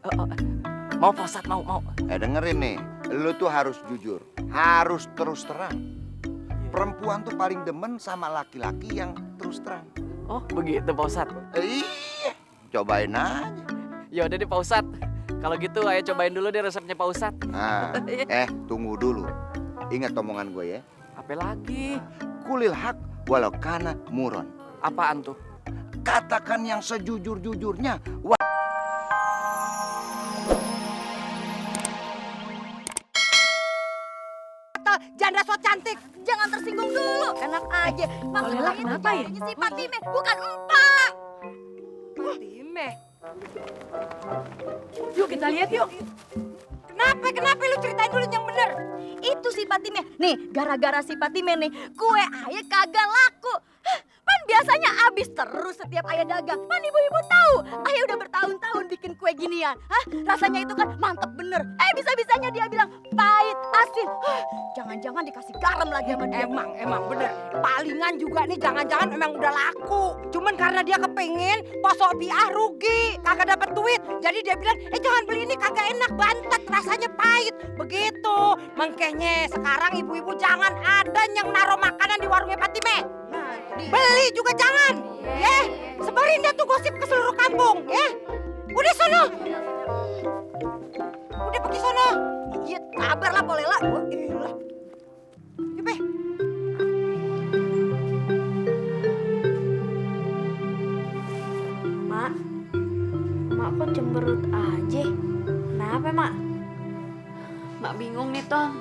Oh, oh. Mau Pak Ustadz, mau. Dengerin nih, lu tuh harus jujur, harus terus terang. Perempuan tuh paling demen sama laki-laki yang terus terang. Oh, begitu Pak Ustadz. Iya, cobain aja. Ya udah deh Pak Ustadz. Kalau gitu ayo cobain dulu deh resepnya Pak Ustadz. Nah, tunggu dulu. Ingat omongan gue ya. Apa lagi? Kulil hak walau kana muron. Apaan tuh? Katakan yang sejujur-jujurnya. Janda so cantik, jangan tersinggung dulu. Enak aja. Maksudnya itu kenapa ya? si Fatime, bukan Empak. Fatime. Yuk kita lihat yuk. Kenapa lu ceritain dulu yang bener. Itu si Fatime. Nih, gara-gara si Fatime nih, kue ayah kagak laku. Hah, Pan biasanya habis terus setiap ayah dagang. Pan ibu-ibu tahu, ayah udah bertahun-tahun bikin kue ginian. Hah, rasanya itu kan mantep bener. Bisa-bisanya dia bilang pahit, asin. Hah, jangan-jangan dikasih garam lagi sama dia. Emang bener. Palingan juga nih jangan-jangan emang udah laku. Cuman karena dia kepengen posok biah rugi, kagak dapet duit. Jadi dia bilang, jangan beli ini kagak enak, bantet, rasanya pahit. Begitu. Makanya sekarang ibu-ibu jangan ada yang naruh makanan di warungnya Fatime. Beli juga jangan. Ya, sebarin dia tuh gosip ke seluruh kampung, ya. Udah sono. Udah pergi sono. Iya, kabar lah Polela. Oh, iyalah. Yupe. Mak kok cemberut aja? Kenapa, Mak? Mak bingung nih, Tong.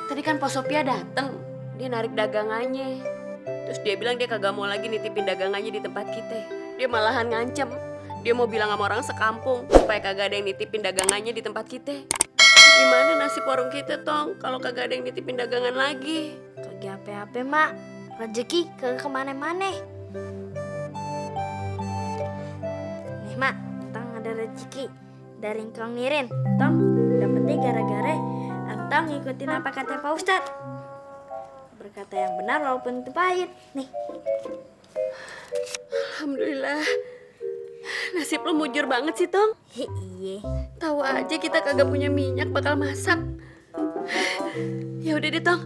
Tadi kan Pak Sophia dateng, dia narik dagangannya. Terus dia bilang dia kagak mau lagi nitipin dagangannya di tempat kita. Dia malahan ngancem, dia mau bilang sama orang sekampung supaya kagak ada yang nitipin dagangannya di tempat kita. Gimana nasib warung kita, Tong, kalau kagak ada yang nitipin dagangan lagi? Kagak apa-apa, Mak. Rezeki kagak kemana-mana. Nih, Mak, Tong ada rezeki dari Engkong Nirin. Tong dapetnya gara-gara Tong ngikutin apa kata Pak Ustadz. Berkata yang benar walaupun itu pahit. Nih. Alhamdulillah. Nasib lo mujur banget sih, Tong. Iya. Tahu aja kita kagak punya minyak bakal masak. Ya udah deh, Tong.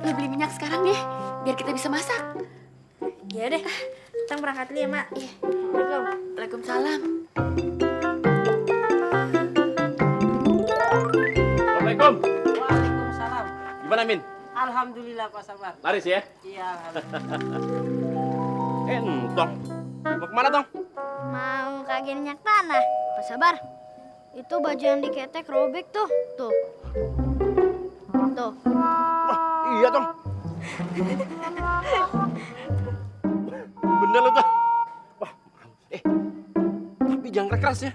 Lo beli minyak sekarang ya, biar kita bisa masak. Ya udah, Tong berangkat dulu ya, Mak. Iya. Assalamualaikum. Waalaikumsalam. Assalamualaikum. Waalaikumsalam. Gimana, Min? Alhamdulillah Pak Sabar. Laris ya? Iya, alhamdulillah. Tong. Mau kemana, Tong? Mau kagak minyak tanah. Pak Sabar, itu baju yang diketek robek tuh. Tuh. Tuh. Wah, iya, Tong. Bener lo, Tong. Wah, tapi jangan keras ya.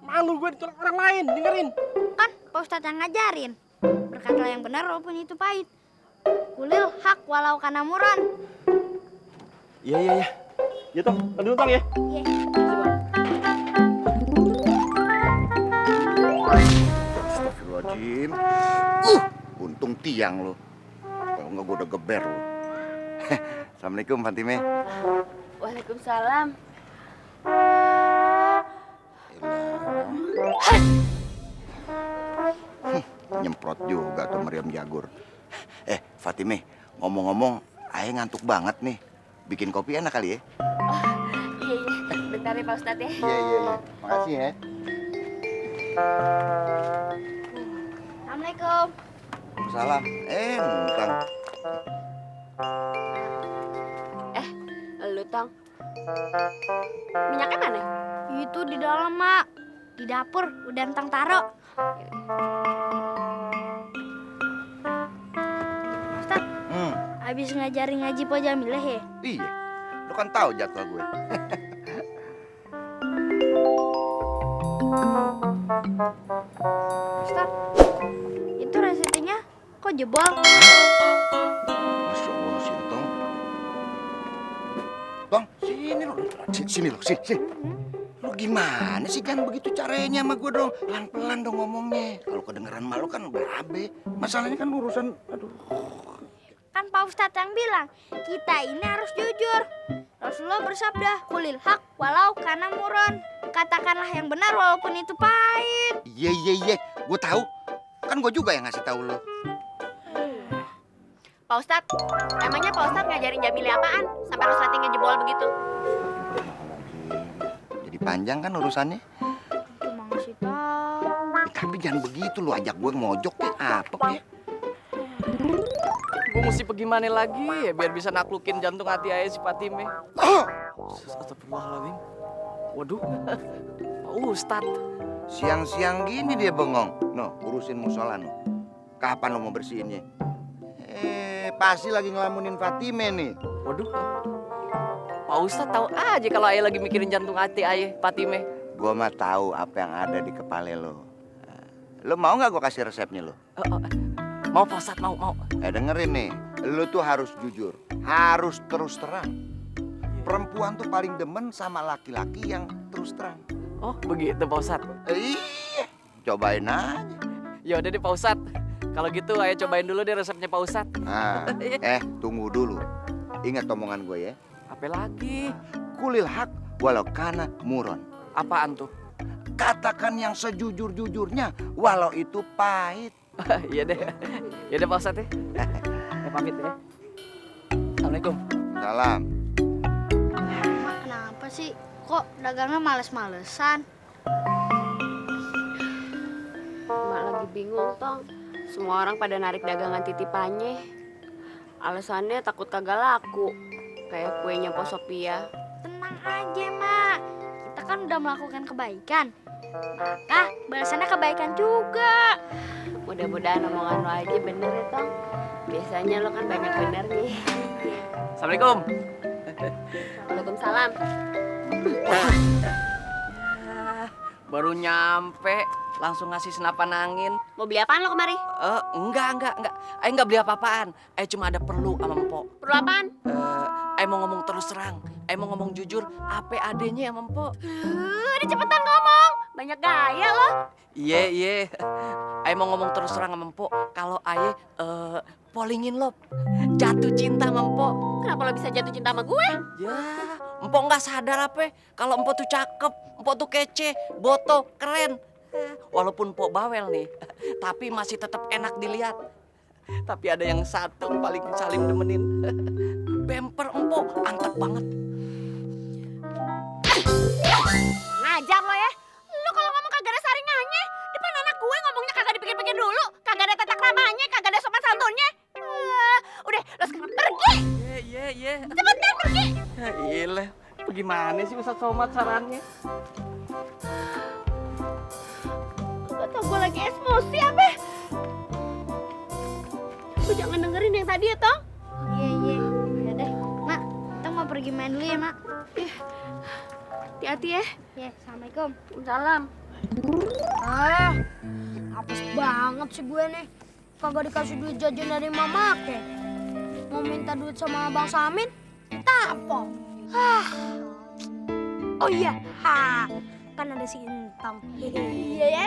Malu gue ditolak orang lain, dengerin. Kan Pak Ustadz yang ngajarin. Berkatalah yang benar walaupun itu pahit. Kulil hak walau kana muron. Iya. Ya, Tong. Tunggu, Tong ya. Iya. Astagfirullahaladzim. Untung tiang lo. Kalau nggak gue udah geber lo. Assalamualaikum Fatime. Waalaikumsalam. Nyemprot juga tuh meriam jagur. Fatime, ngomong-ngomong, ayah ngantuk banget nih. Bikin kopi enak kali ya? Iya. Bentar ya, Pak Ustadz ya. Iya. Makasih ya. Assalamualaikum. Salam. Entang. Lu, Tong. Minyaknya mana? Itu di dalam, Mak. Di dapur, udah entang taro. Ustaz, habis ngajarin ngaji Po Jamilah ya? Iya. Lu kan tahu jadwal gue. Ustaz, itu resepnya kok jebol? Masya Allah, sini Tong. Tong, sini lu. Sini lu, sini. Lu gimana sih, kan begitu caranya sama gue dong. Pelan-pelan dong ngomongnya. Kalau kedengeran malu kan berabe. Masalahnya kan urusan, aduh. Kan Pak Ustadz yang bilang, kita ini harus jujur. Rasulullah bersabda, kulil hak walau kana muron. Katakanlah yang benar walaupun itu pahit. Iya. Gue tahu. Kan gue juga yang ngasih tahu lo. Pak Ustadz, emangnya Pak Ustadz ngajarin Jamili apaan? Sampai resletingnya jebol begitu? Jadi panjang kan urusannya. Cuma ngasih tahu. Tapi jangan begitu lo, ajak gue ngojok ya. Apa ya? Gue mesti pergi mana lagi ya biar bisa naklukin jantung hati ayah si Fatime. Astagfirullahaladzim. Waduh, Pak Ustadz. Siang-siang gini dia bengong. No, urusin musola no. Kapan lo mau bersihinnya? Pasti lagi ngelamunin Fatime nih. Waduh, Pak Ustadz tahu aja kalau ayah lagi mikirin jantung hati ayah Fatime. Gue mah tahu apa yang ada di kepala lo. Lo mau nggak gue kasih resepnya lo? Mau Pak Ustadz, mau. Dengerin nih, lo tuh harus jujur, harus terus terang. Perempuan tuh paling demen sama laki-laki yang terus terang. Oh begitu Pak Ustadz. Iya, cobain aja. Ya udah deh Pak Ustadz. Kalau gitu ayah cobain dulu deh resepnya Pak Ustadz. Nah, tunggu dulu. Ingat omongan gue ya. Apa lagi? Kulil hak walau kana muron. Apaan tuh? Katakan yang sejujur-jujurnya walau itu pahit. Iya deh. Ya deh Pak Ustadz ya. Pamit ya. Assalamualaikum. Salam. Mak kenapa sih? Kok dagangnya males-malesan? Mak lagi bingung, Tong. Semua orang pada narik dagangan titipannya. Alasannya takut kagak laku. Kayak kuenya Po Sophia. Tenang aja, Mak. Kita kan udah melakukan kebaikan. Maka balasannya kebaikan juga. Mudah-mudahan omongan lo aja bener ya, Tong. Biasanya lo kan banyak benernya. Assalamualaikum. Waalaikumsalam. Baru nyampe langsung ngasih senapan angin. Mau beli apaan lo kemari? Enggak. Ayah enggak beli apa-apaan. Ayah cuma ada perlu sama Mpok. Perlu apaan? Ayah mau ngomong terus terang. Ayah mau ngomong jujur. Apa adanya sama Mpok? Udah cepetan ngomong. Banyak gaya lo. Iya. Ayah mau ngomong terus terang sama Mpok. Kalau ayah polingin lo. Jatuh cinta sama Mpok. Kenapa lo bisa jatuh cinta sama gue? Ya, Mpok nggak sadar apa? Kalau Mpok tuh cakep, Mpok tuh kece, boto, keren. Walaupun Mpok bawel nih, tapi masih tetap enak dilihat. Tapi ada yang satu paling saling demenin. Bemper Mpok, antep banget. Ngajar lo ya. Lo kalau ngomong kagak ada saringannya. Depan anak gue ngomongnya kagak dipikir-pikir dulu. Kagak ada tata kramanya, kagak ada sopan santunnya. Udah, lo sekarang pergi. Iya. Cepetan pergi. Iya, bagaimana sih Ustadz Somad sarannya? Gak tau gue lagi emosi apa. Lo jangan dengerin yang tadi ya, Tong. Iya. Ya deh, Mak. Kita mau pergi main dulu ya, Mak. Hati-hati ya. Ya, assalamualaikum. Salam. Apes banget sih gue nih. Kagak dikasih duit jajan dari mama ke. Mau minta duit sama Bang Samin, tampol. Oh iya, kan ada si Entong. Iya ya,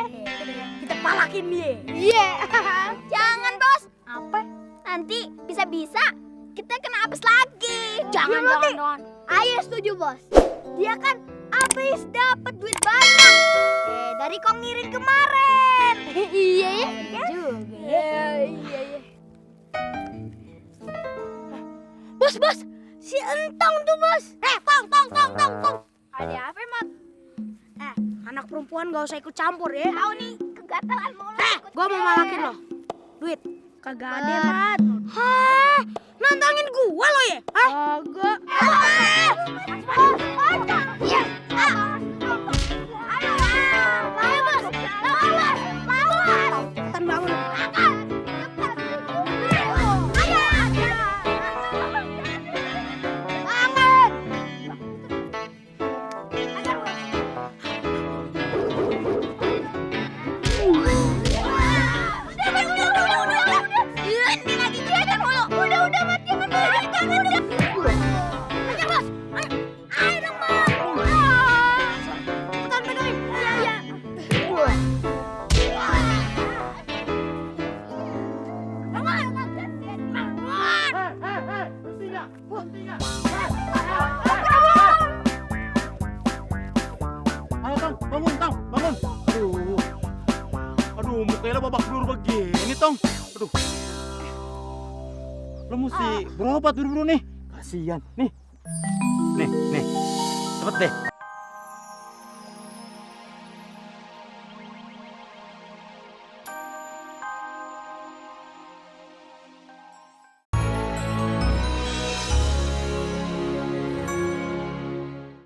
kita palakin dia. Iya. Jangan, Bos. Apa? Nanti bisa-bisa kita kena apes lagi. Jangan. Ayo setuju, Bos. Dia kan habis dapat duit banyak. Dari Kong Nirin kemarin. Iya ya. Iya. Bos, si Entong tuh, Bos. Tong. Ada apa, Mat? Anak perempuan gak usah ikut campur ya. Tahu nih, kegatalan mau Gua mau malakin lo. Duit kagak ada, Mat. Hah? Nantangin gua lo ya? Hah? Kagak. Iya. Ayo, Bos. Lawan. Cepetan bangun. Udah, Mat, jangan. buru begini, Tong? Aduh. Lo mesti berobat buru-buru nih. Kasihan. Nih. Nih. Cepet deh.